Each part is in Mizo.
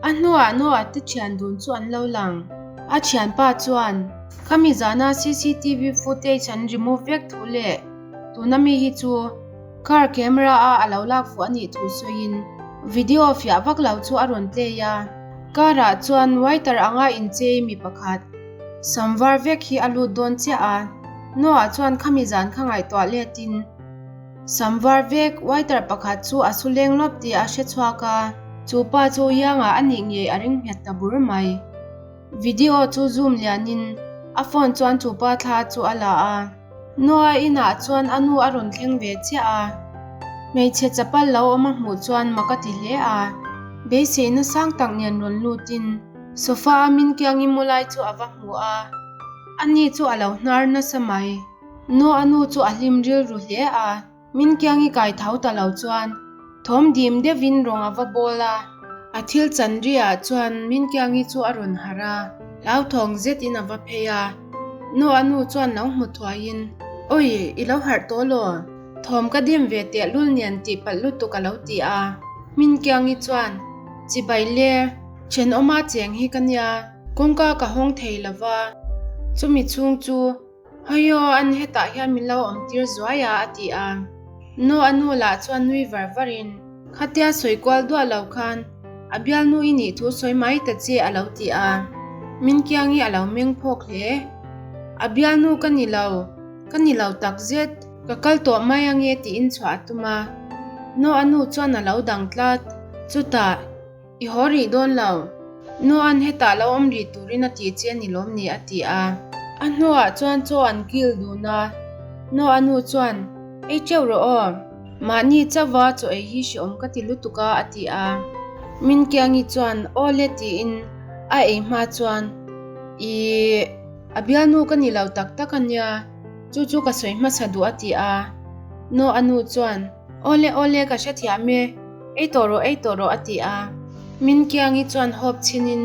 A hnuah Noah te thian dun chu an lo lang. A thianpa chuan khami zana cctv footage an remove vek thu leh tuna mi hi chu car camera a a lo lak fuh a nih thu sawiin video fiah vak lo chu a rawn play a. Car ah chuan waiter anga inchei mi pakhat sam var vek hi a lut dawn chiah a. Noah chuan khami zan kha ngaihtuah letin Sam var vek waiter pakhat chu a su leng lawp tih a hre chhuak a, chu pa chu Yang-ah a nih ngei a ring nghet ta bur mai. Video chu zoom lianin a phone chuan chu pa thla chu a la a. Noah inah chuan a nu a rawn thleng ve chiah a, hmeichhe chapal lo awm a hmuh chuan mak a ti hle a, beiseina sang tak nen rawn lutin sofa a min kiang i mu lai chu a va hmu a, ani chu a lo hnar nasa mai. Noah nu chu a hlim rilru hle a, min kiang i kai tho ta lo chuan thawm dim deuhin rawng a va bawl a. A thil chan riah chuan min kiang i chu a rawn harh a, hlauthawng zetin a va phei a. Noah nu chuan lo hmu thuaiin, Awi, i lo harh tawh law? Thawm ka dim ve tehlul nen tih palh lutuk a lo ti a. Min kiang i chuan, Chibai le, thenawma cheng hi ka nia, kawngka ka hawng thei lova, chumi chhung chu Hawiaw, an hetah hian min lo awm tir zuai a, a ti a. Nu a nu lah chuan nui var varin, Khatia sawi kual duah lo khan a bialnu i nih thu sawi mai ta che, a lo ti a. Min kiang hi a lo meng phawk hle. A bialnu ka ni lo, ka ni lo tak zet, ka kal tawh mai ange tiin chhuah a tum a. Nu a nu chuan a lo dang tlat. Chutah. I haw rih dawn lo. Noa'n hetah lo awm rih turin a tih che a ni lawm ni a ti a. A hnuah chuan chaw an kil dun a. Noa nu chuan, Ei teuh rawh aw. Mahni chauha chaw ei hi hreawm ka ti lutuk a a ti a. Minkiangi chuan, Aw le tiin a ei hma chuan, Ih, a bialnu ka ni lo tak tak a nia, chu chu ka sawi hmasa duh a ti a. Noa nu chuan, Awle awle ka hrethiam e, ei tawh rawh ei tawh rawh a ti a. Min Kiangi chuan hawp chhin in,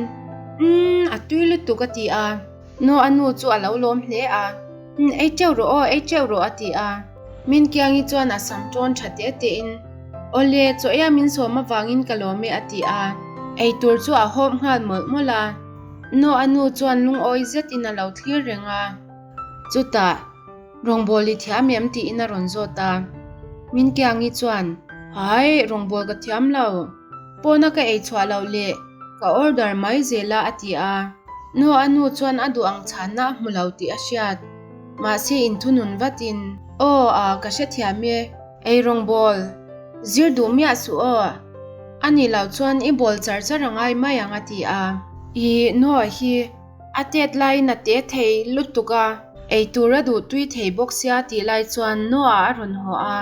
Umm a tui lutuk a ti a. No a nu chu a lo lawm hle a, Umm ei teuh rawh aw ei teuh rawh a ti a. Min Kiangi chuan a sam tawn tha te te in, Awle chaw eia min sawm avangin ka lawm e a ti a. Ei tur chu a hawp nghal mawlh mawlh a. No a nu chuan lungawi zet in a lo thlir reng a. Chutah. Rawngbawl i thiam em tiin a rawn zawt a. Minkiangi chuan, Hai, rawngbawl ka thiam lo. Pawna ka ei chhuah loh leh ka order mai zel a a ti a. Nu a nu chuan a duh ang chhanna a hmu lo tih a hriat. Mahse inthunun vatin, Aw, a, ka hrethiam e. Ei rawngbawl, zir duh miah suh aw. A nih loh chuan i bawl char char a ngai mai ang a ti a. Ih, Noah hi A tet laiin a te thei lutuk a, ei tur a duh tui thei bawk sia tih lai chuan Noah a rawn haw a,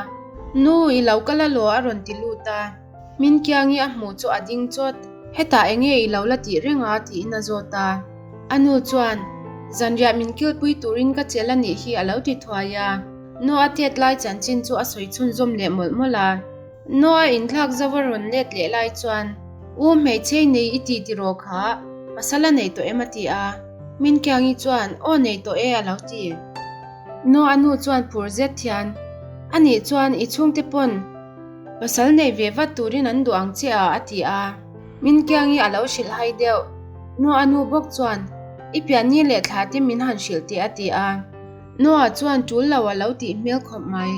Nu, i lo kal alaw a rawn ti lut a, Minkiangi a hmuh chu a ding chawt, hetah enge i lo la tih reng a tiin a zawt a. A nu chuan, Zanriah min kilpui turin ka chelh a nih hi a lo ti thuai a, Noah tet lai chanchin chu a sawi chhunzawm leh mawlh mawlh a. Noah inthlak zauh a rawn let leh lai chuan, U hmeichhei nei i ti tiraw kha, pasal a nei tawh em a ti a. Minkiangi chuan, Aw nei tawh e a lo ti. Noah nu chuan phur zet hian, A nih chuan i chhungte pawn pasal nei ve vat turin an duh ang che a a ti a. Minkiangi a lo hrilh hai deuh. Noah nu bawk chuan, I pianni leh thla te min han hrilh teh a ti a. Noah chuan tul lo a lo tih hmel khawp mai.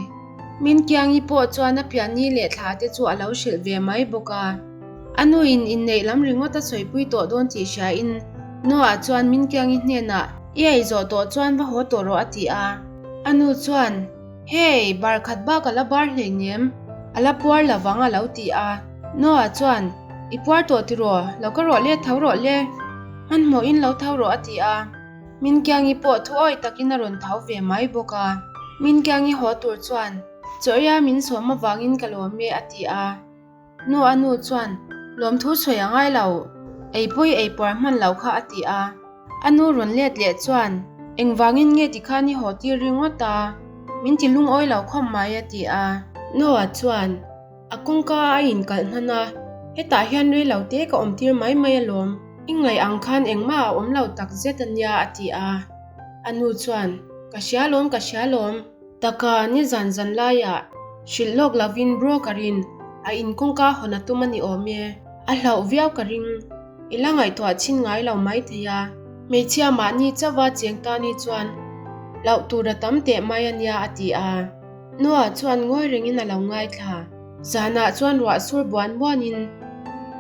Minkiangi pawh chuan a pianni leh thla te chu a lo hrilh ve mai bawk a. A nuin inneih lam ringawt a sawipui tawh dawn tih hriain Noah chuan Minkiangi hnenah, I ei zawh tawh chuan va haw tawh rawh a ti a. A nu chuan, Hei, bar khat bak a la bar hleinem, a la puar lovang a lo ti a. Noah chuan, I puar tawh tiraw, lo ka rawh le tho rawh le, hmanhmawhin lo tho rawh a ti a. Minkiangi pawh thu awih takin a rawn tho ve mai bawk a. Minkiangi haw tur chuan, Chaw-ia min sawm avangin ka lawm e, a ti a. Nu a nu chuan, Lawmthu sawi a ngai lo, ei pawi ei puar hman lo kha, a ti a. A nu rawn let leh chuan, Engvangin nge tikhan i haw tir ringawt a? Min ti lungawi lo khawp mai, a ti a. Noah chuan, A kawngka a inkalh hnan a, hetah hian rei lo te ka awm tir mai mai alawm, i ngaih ang khan engmah a awm lo tak zet a nia a ti a. A nu chuan, Ka hria lawm, ka hria lawm, taka nizan zan laiah hrilh lawk lovin broker in a in kawngka hawn a tum a ni awm e, a hlauh viau ka ring. I la ngaihtuah chhin ngai lo maithei a. Hmeichhia mahni chauha cheng ta ni chuan hlauh tur a tam teh mai a nia a ti a. Noah chuan ngawi rengin a lo ngaithla. Zanah chuan ruah sur buan buanin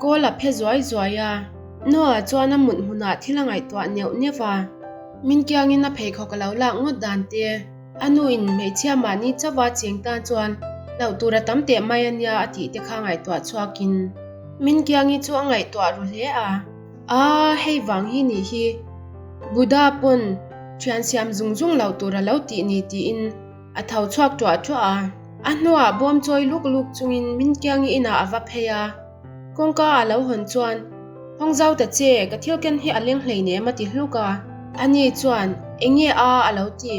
kawl a phe zuai zuai a. Noah chuan a mut hmunah thil a ngaihtuah neuh neuh a. Min kiangin a pheikhawk a lo lak ngawt dan te. A nu in hmeichhia mahni chauha cheng tan chuan hlauh tur a tam teh mai a nia a tih te kha ngaihtuah chhuakin min kiangi chu a ngaihtuah ru hle a. Aaa hei vang hi nih hi Buddha pawn thian siam zung zung loh tur a lo tih ni tiin a tho chhuak tuah tuah a. A hnuah bawm chawi luk luk chungin min kiangi inah a va phei a. Kawngka a lo hawn chuan, Hawng zau ta che, ka thil ken hi a leng hleinem a ti hluk a. Ani chuan, Eng nge a? a lo ti.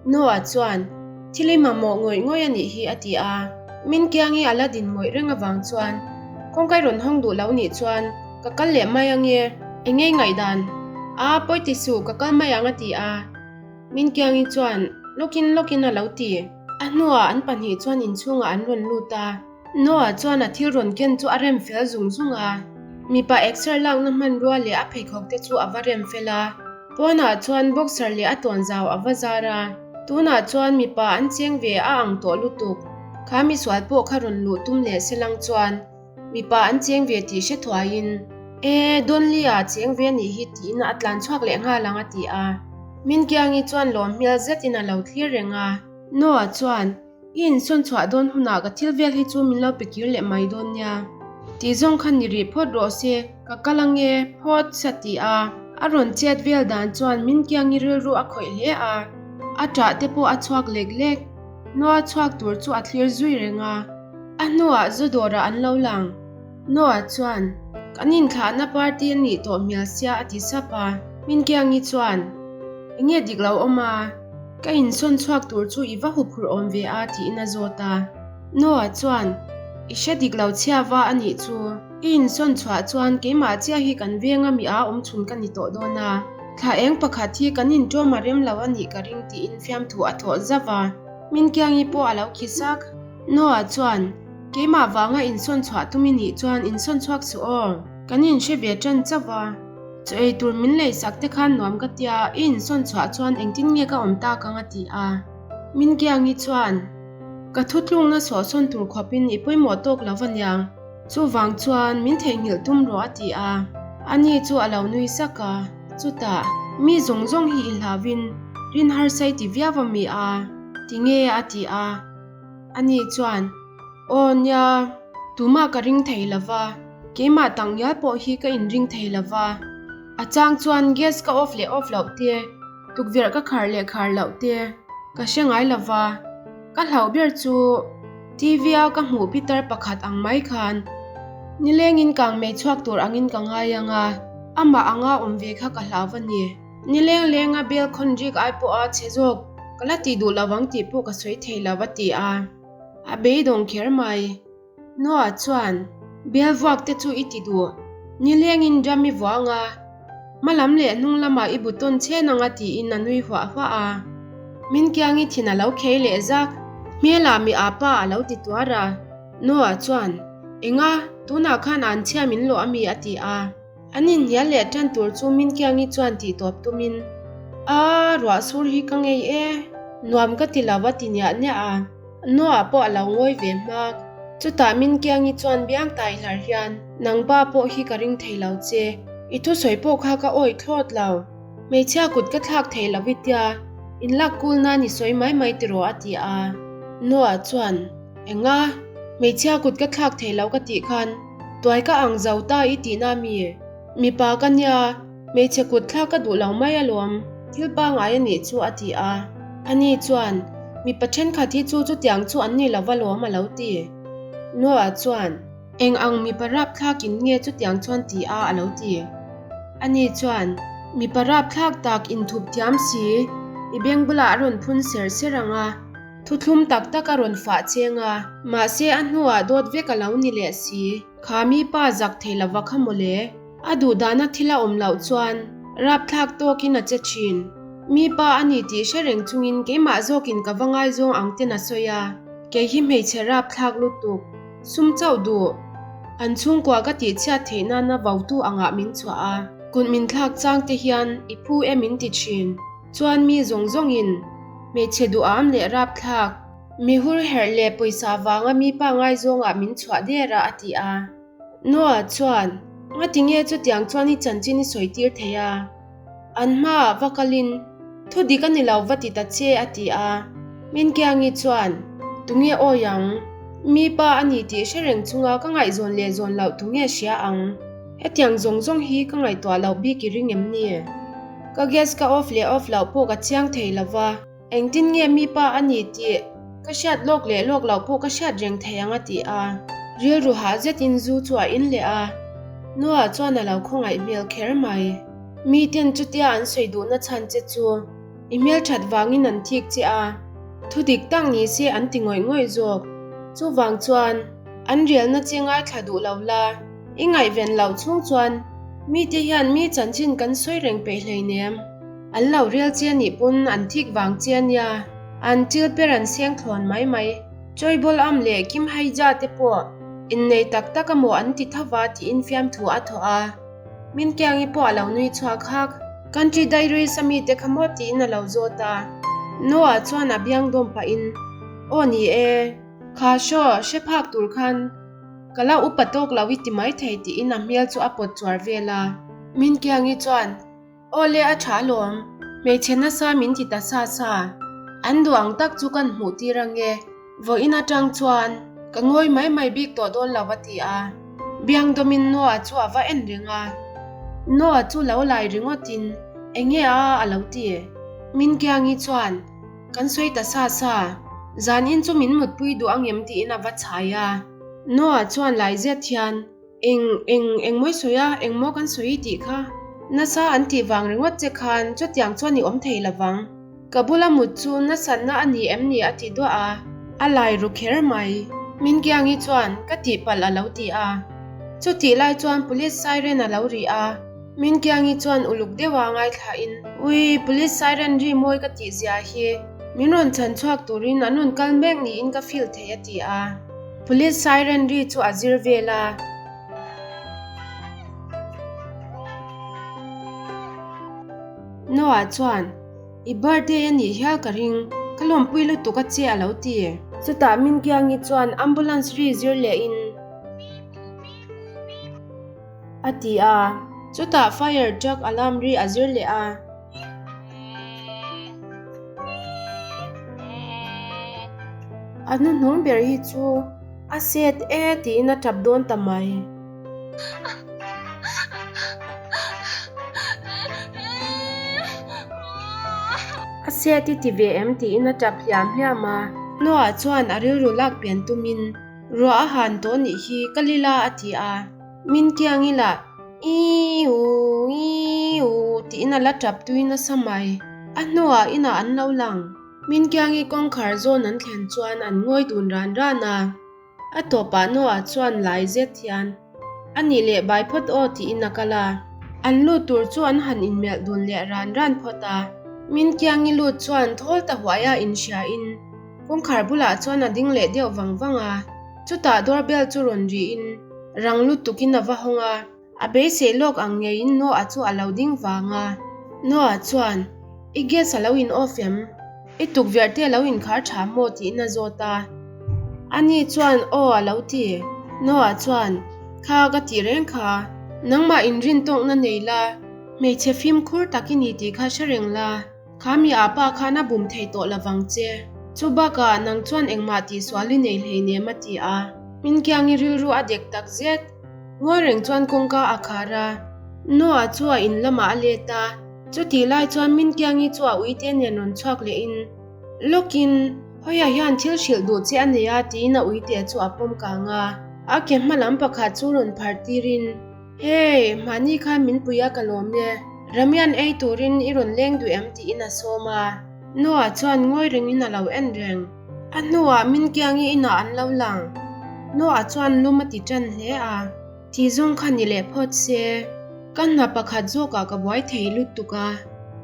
Noah chuan, Thil i mamawh ngawih ngawih a nih hi a ti a. Min kiangi a la din ngawih reng avang chuan, Kawngka i rawn hawng duh lo nih chuan, ka kal leh mai ange. Eng nge i ngaihdan? A, pawi ti suh, ka kal mai ang a ti a. Min kiangi chuan, Lawkin lawkin a lo ti. A hnuah an pahnih chuan inchhungah an rawn lut a. Noah chuan a thil rawn ken chu a rem fel zung zung a, mipa exer lakna hmanrua leh a pheikhawk te chu a va rem fel a. Pawnah chuan boxer leh a tawnzau a va zar a, tunah chuan mipa an cheng ve a ang tawh lutuk. Kha misual pawh kha rawn luh tum leh selang chuan mipa an cheng ve tih hre thuaiin, E, Donley-a cheng ve nih hi tiin a tlan chhuak leh nghal ang a ti a. Minkiangi chuan lawm hmel zetin a lo thlir reng a. Noah chuan, I insawn chhuah dawn hunah ka thil vel hi chu min lo pe kir leh mai dawn nia. Tih zawng kha ni rih phawt rawh se, ka kal ange phawt sa ti a. A rawn chet vel dan chuan min kiangi rilru a khawih hle a, a ṭah te pawh a chhuak lek lek. Noah chhuak tur chu a thlir zui reng a. A hnuah zu dawrah an lo lang. Noah chuan, Kan inthlahna party a nih tawh hmel sia a ti sap a. Min kiangi chuan, Enge dik lo awm a? Ka insawn chhuak tur chu i va huphurh awm ve a tiin a zawt a. Noah chuan, I hre dik lo chhia va a nih chu. I insawn chhuah chuan keimah chiah hi kan venga mi a awm chhun ka ni tawh dawn a. Thla eng pakhat hi kan inṭawm a rem lo a nih ka ring tiin fiamthu a thawh zauh a. Minkiangi pawh a lo khi sak. Noah chuan, Keimah vanga insawn chhuah tum i nih chuan insawn chhuak suh aw. Kan inhre ve ṭan chauh a. Chaw ei tur min lei sak te khan nuam ka tia, i insawn chhuah chuan engtin nge ka awm tak ang a ti a. Minkiangi chuan, Ka thutlungna sawhsawn tur khawpin i pawimawh tawk lo va niang, chuvang chuan min theihnghilh tum rawh a ti a. Ani chu a lo nui sak a, chutah, Mi zawng zawng hi i hlauin rin harsa i ti viau a mi a, tinge a ti a. Ani chuan, Aw nia, tumah ka ring thei lo va, keimah takngial pawh hi ka inring thei lo va. A chang chuan gas ka off leh off loh te, tukverh ka khar leh khar loh te ka hre ngai lo va. Ka hlauh ber chu TV a ka hmuh pitar pakhat ang mai khan nilengin kang mei chhuak tur angin ka ngai ang a, amah anga awm ve kha ka hlau a ni. Nileng lenga bel khawn rik ai pawha chhe zawk ka la tih duh lo ang tih pawh ka sawi thei lo a ti a, a beidawng kher mai. Noah chuan, Bel vuak te chu i ti duh, nilengin drum i vuah ang a, hma lam leh hnung lamah i bu tawn chhen ang a tiin a nui huah huah a. Min kiangi thin a lo khei leh zak, hmelah mi apa a lo ti tuar a. Noah chuan, Enga, tunah khan anchhia min lawh a mi a ti a. An inhnial leh tan tur chu Minkiangi chuan tih tawp tumin, Aa, ruah sur hi ka ngei e, nuam ka ti lo a ti niah niah a. Noah pawh a lo ngawi ve hmak. Chutah Minkiangi chuan biang tai hlar hian, Nangpa pawh hi ka ring thei lo che, i thusawi pawh kha ka awih thlawt lo. Hmeichhia kut ka thlak thei lo i tia, inlak kul nan i sawi mai mai tiraw a ti a. Noah chuan, Enga? Hmeichhia kut ka thlak thei lo ka tih khan tuai ka ang zo ta i tihna mi? Mipa ka nia, hmeichhe kut thlak ka duh lo mai alawm, thil pangngai a nih chu a ti a. Ani chuan, Mipa thenkhat hi chu chutiang chu an ni lo alawm a lo ti. Noah chuan, Eng ang mipa rapthlakin nge chutiang chuan ti a a lo ti. Ani chuan, Mipa rapthlak tak inthup thiam si, i beng bulah a rawn phun ser ser ang a. Thuthlum tak tak a rawn fah cheng a, mahse a hnuah dawt vek a lo ni leh si. Kha mi pa zak thei lova kha mawle. A duh dana thil a awm loh chuan rapthlak tawkin a che thin. Mi pa a ni tih hre reng chungin keimah zawkin ka va ngaizawng ang ten a sawi a, kei hi hmeichhe rapthlak lutuk, sum chauh duh. An chhungkua ka tihchhiat theih nana votu angah min chhuah a, kut min thlak chang te hian i phu e min ti thin. Chuan mi zawng zawngin hmeichhe duham leh rapthlak, mi hur herh leh pawisa vanga mi pangngai zawngah min chhuah der a a ti a. Noah chuan, Ngatinge chutiang chuan i chanchin i sawi tir thei a? An hmaah va kalin, Thu dik a ni lo va ti ta che a ti a. Minkiangi chuan, Tunge awi ang? Mi pa a ni tih hre reng chunga ka ngaihzawn leh zawn loh tunge hria ang? Hetiang zawng zawng hi ka ngaihtuah loh bik i ring em ni? Ka gas ka off leh off loh pawh ka chiang thei lo va. Engtin nge mi pa a ni tih ka hriat lawk leh lawk loh pawh ka hriat reng thei ang a ti a. Rilru hah zetin zu chu a in leh a, Noah chuan a lo khawngaih hmel kher mai. Miten chutia an sawi duhna chhan che chu i hmelthat vangin an thik che a, thu dik tak ni se an ti ngawih ngawih zawk. Chuvang chuan an rialna che ngaithla duh lo la, i ngaihven loh chhung chuan mite hian mi chanchin kan sawi reng peih hleinem. An lo rel che nih pawn an thik vang che ania, an til per an seng thlawn mai mai. Chawibawl am leh Kim Haija te pawh innei tak tak amaw an ti tho va tiin fiamthu a thawh a. Min Kiangi pawh a lo nui chhuak hak. Country Diaries a mite kha maw tiin a lo zawt a. Noah chuan a biang dawm pahin, Aw ni e, kha show hre phak tur khan ka la upa tawk lo i ti maithei tiin a hmel chu a pawt chuar vel a. Min Kiangi chuan, Aw le a tha alawm, hmeichhe nasa min ti ta sa sa. An duh ang tak chu kan hmuh tir ange, vawiin atang chuan ka ngawi mai mai bik tawh dawn lo a ti a. Biang dawmin Noah chu a va en reng a. Noah chu lo lai ringawtin enge a a lo ti. Minkiangi chuan kan sawi ta sa sa, zanin chu min mutpui duh angem tiin a va chhai a. Noah chuan lai zet hian Eng, eng, eng mawi sawi a, eng maw kan sawi tih kha. Nasa an tih vang ringawt che khan chutiang chuan i awm thei lo vang. Ka bula mut chu nasatna a ni em ni a ti duah a, a lai ru kher mai. Minkiangi chuan ka tihpalh a lo ti a. Chutih lai chuan police siren a lo ri a, Minkiangi chuan uluk deuha ngaithlain, Ui, police siren ri mawi ka tih zia hi, min rawn chhan chhuak turin an rawn kal mek niin ka feel thei a ti a. Police siren ri chu a zir vel a. Noah chuan, I birthday a nih hial ka ring, ka lawmpui lutuk a che a lo ti. Chutah Minkiangi chuan ambulance ri zir lehin a ti a. Chutah fire truck alarm ri a zir leh a. A hnuhnung ber hi chu a set e tiin a tap dawn ta mai. A set i ti ve em tiin a tap hliam hliam a. Noah chuan a rilru lak pian tumin ruah a han tawh nih hi ka lila a ti a. Min kiang ila Iiu iiu tiin a la tap tui nasa mai. A hnuah inah an lo lang. Minkiangi kawngkhar zawn an thlen chuan an ngawi dun ran ran a. A tawpah Noah chuan lai zet hian, A nih leh bai phawt aw tiin a kal a. An lut tur chu an han inmelh dun leh ran ran phawt a. Minkiangi lut chuan thawl ta huaia inhriain kawngkhar bulah chuan a ding leh deuh vang vang a. Chutah doorbell chu rawn riin rang lutukin a va hawng a, a beisei lawk ang ngeiin Noah chu a lo ding vang a. Noah chuan, I gas a lo in off em? I tukverh te a lo inkhar tha maw? tiin a zawt a. Ani chuan, Aw a lo ti. Noah chuan, Kha ka tih reng kha, nangmah inrintawkna nei la, hmeichhe fimkhur tak i ni tih kha hre reng la. Kha mi ah pa khan a bum thei tawh lo vang che. Chu bakah nang chuan engmah tihsual i nei hleinem a ti a. Minkiangi rilru a dek tak zet. Ngawi reng chuan kawngka a khar a. Noah chu a in lamah a let a. Chutih lai chuan Minkiangi chu a uite nen rawn chhuak lehin, Lawkin, Hawia hian thil hrilh duh che a nei a tiin a uite chu a pawm kang a. A ke hma lam pakhat chu rawn phar tirin, Hey, mahni khan min pui a ka lawm e. Ramian ei turin i rawn leng duh em tiin a sawm a. Noah chuan ngawi rengin a lo en reng. A hnuah Minkiangi inah an lo lang. Noah chuan lum a ti tan hle a. Tih zawng kha ni leh phawt se. Ka hna pakhat zawkah ka buai thei lutuk a.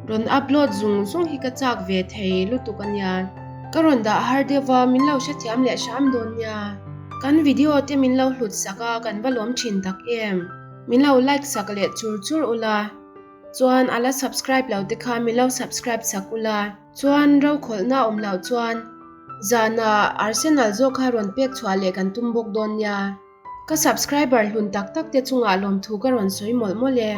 Rawn upload zung zung hi ka chak ve thei lutuk a nia. Ka rawn dah har deuh va, min lo hrethiam leh hram dawn nia. Kan video te min lo hlut sak a kan va lawm thin tak em. Min lo like sak leh chur chur ula. Chuan a la subscribe lo te kha min lo subscribe sak ula. Chuan rokhawlhna awm loh chuan zanah Arsenal zawk kha rawn pek chhuah leh kan tum bawk dawn nia. Ka subscriber hlun tak tak te chungah lawmthu ka rawn sawi mawlh mawlh e.